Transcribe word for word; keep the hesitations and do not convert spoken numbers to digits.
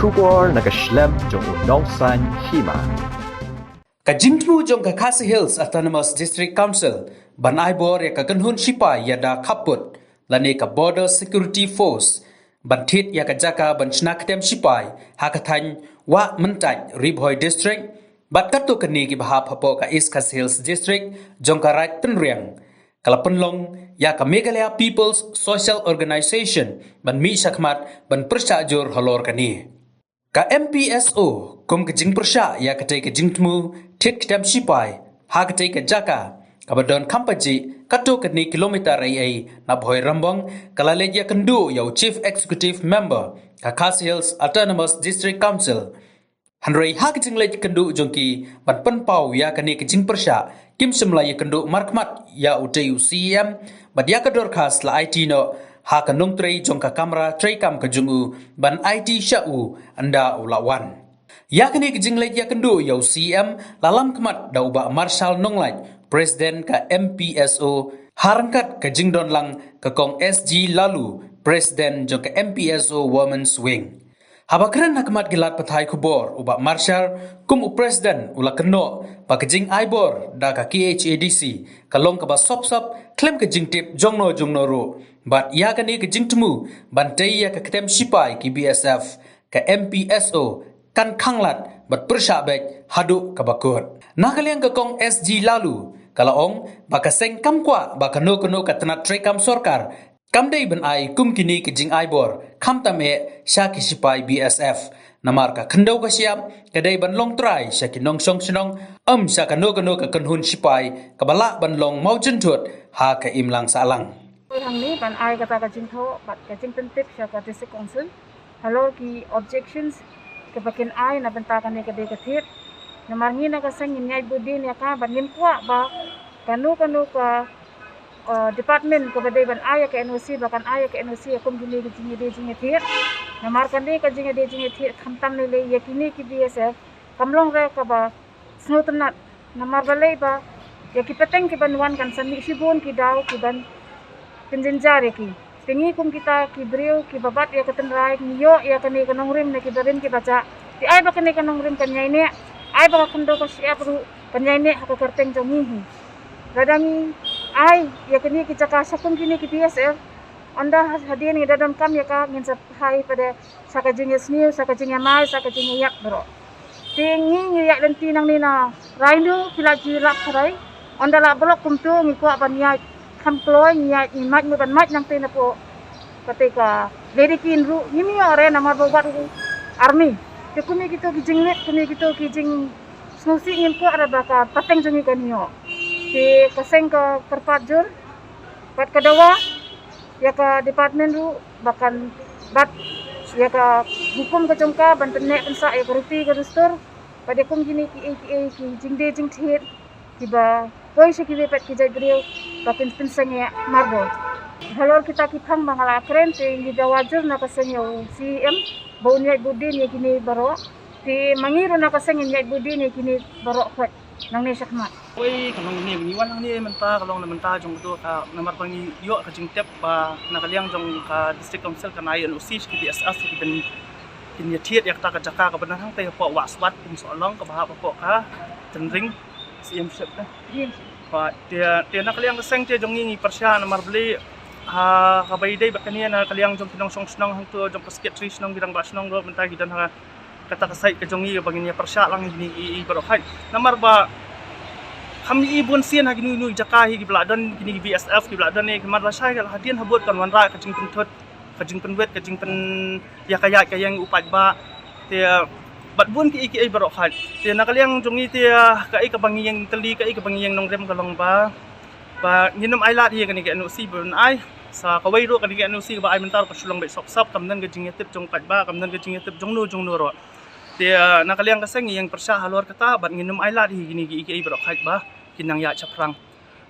Khubor na ka shlem jong u nongsan hima. Ka jingthmu jong ka Khasi Hills Autonomous District Council ban ai bor ïa ka kynhun shipai ïada khappud lane ka Border Security Force ban thied ïa ka jaka ban shna ktem shipai ha ka thaiñ Wah Myntait, Ri Bhoi District, bad katto katne kiba hap hapoh ka East Khasi Hills District jong ka Raid Pynriang, ka la pynlong ïa ka Meghalaya People's Social Organisation ban mih shakhmat ban pyrshah jur halor kane. Ka M P S O kum ka jingpyrshah ïa katei ka jingthmu thied ktem shipai ha katei ka jaka kaba don kham pajih katto katne kilometer ei ei na Bhoi Rambong, ka la leit ïakynduh ïa u Chief Executive Member ka Khasi Hills Autonomous District Council. Hynrei ha ka jingleit kynduh jong ki ban pynpaw ïa kane ka jingpyrshah, kim shym la ïakynduh markhmat ïa utei u C E M, bad ïa ka dorkhas la aiti noh ha ka nongtrei jong ka kamra treikam ka jong u ban aiti sha u ynda u la wan. Ïa kane ka jingleit ïakynduh ïa u C E M la lam khmat da u Bah Marshal Nonglait, President ka M P S O, ha ryngkat ka jingdon lang ka Kong S G Laloo, President jong ka M P S O Women's Wing. Haba kren ha khmat ki lad pathai khubor, u Bah Marshal kum u President u la kynnoh ba ka jingai bor da ka K H A D C ka long kaba sop sop khlem ka jingtip jongno jongno ruh. Bad ïa kane ka jingthmu ban tei ïa ka ktem shipai ki B S F, ka M P S O kan khanglad bad pyrshah beit haduh kaba kut. Na ka liang ka Kong S G Laloo ka la ong ba ka seng kam kwah ba kano kano ka tnat treikam sorkar kam dei ban ai kum kine ki jingai bor, khamtam eh sha ki shipai B S F. Namar ka khyndew ka shyiap ka dei ban long trai sha ki nongshong shnong, em sha kano kano ka kynhun shipai kaba lah ban long mawjynthut ha ka imlang sahlang. Hangne ban ai kata ka jingthoh bad ka jingpyntip sha ka District Council halor ki objections kiba kin ai na bynta kane ka dei ka thied. Namar ngi na ka seng ngin ïaid bud dien ïa ka bad ngim kwah ba kano kano ka, uh, department kaba dei ban ai ïa ka N O C ba kan ai ïa ka N O C ïa kum kine ki jingïadei jingïathied. Namar kane ka jingïadei jingïathied khamtam lei lei ïa kine ki B S F kam long re kaba sngewtynnat. Namar balei ba ïa ki pateng kiban wan kan sa mih shibun ki daw kiban pynjynjar ïa ki. Te ngi kum kita ki briew kiba bat ïa ka tynrai ngi ïoh ïa kane ka nongrim na kiba rim kiba jah. Te ai ba kane ka nongrim kan ïaineh, ai ba ka khyndew ka shyiap ruh kan ïaineh ha ka kyrteng jong ngi hi. Lada ngi ai ïa kine ki jaka sha kum kine ki B S F, ynda ha-, hadien ngi da donkam ïa ka ngin sa phai pat de sha ka jingïasniew, sha ka jingïamai, sha ka jingïayak baroh. Te ngi ngi ïaid lynti nangne na Raino, phi la ju lap tharai. Ynda la block kumto ngi kwah ban ïaid kham kloi, ngi ïaid ngi mait, ngi ban mait nangtei napoh katei ka Lady Queen ruh, ngim ïoh re namar ba u bat u army. Te kum ïa kito ki jingwit, kum ïa kito ki jingsngewsih ngim kwah re ba ka pateng jong ngi kan ïoh. Te ka seng ka kyrpad jur bad ka dawa ïa ka department ruh ba kan bat ïa ka hukum ka jong ka ban pynneh pynsah ïa ka riti ka dustur. Bad ïa kum kine kiei kiei ki jingdei jingthied kiba poi sha kiwei pat ki jait briew ba kin pynsangeh mardor. Halor kita ki phang ba nga la kren te ngi dawa jur na ka seng ïa u C E M ba un ïaid bud dien ïa kine baroh. Te ma ngi ruh na ka seng ngin ïaid bud dien ïa kine baroh khoit nangne shakhmat. Oi, ka long ne, ngi wan hangne mynta, ka long na mynta jong kito ka, namar ba ngi ïoh ka jingtip ba na ka liang jong ka District Council kan ai N O C sha ki B S F kiban, kin ïathied ïa kata ka jaka kaba don hangtei hapoh Wah Swat, Umsohlong, kaba hap hapoh ka Tynring C M ship na. Ba te, te na ka liang ka seng te jong ngi ngi pyrshah namar balei ha kaba ïadei bad kane na ka liang jong ki nongshong shnong hangto jong ka Secretary shnong, ki rangbah shnong ruh mynta ki don ha kata ka side ka jong ngi ba ngin ïa pyrshah lang ïa kine i, i baroh khoit. Namar ba kham i bun sien ha kino kino jaka hi kiba la don kine ki B S F kiba la don ne, namar lashai ka la hadien habud kan wanrah ka jingpynthut, ka jingpynwit, ka jingpyn ïa ka ïaid ka ïeng u paidbah. Te bad bun ki i ki i baroh khoit. Te na ka liang jong ngi te kaei kaba ngi ïeng tylli, kaei kaba ngi ïeng nongrim ka long ba ba ngin ym ai lad hi kane ka N O C ban ai. Sa kawei ruh kane ka N O C kaba ai mynta ruh ka shu long beit sop sop, kam don ka jingïatip jong paidbah, kam don ka jingïatip jongno jongno ruh. Te, ah, na ka liang ka seng ngi ïeng pyrshah halor kata bad ngin ym ai lad hi kine ki i ki i baroh khoit ba kin nang ïaid shaphrang.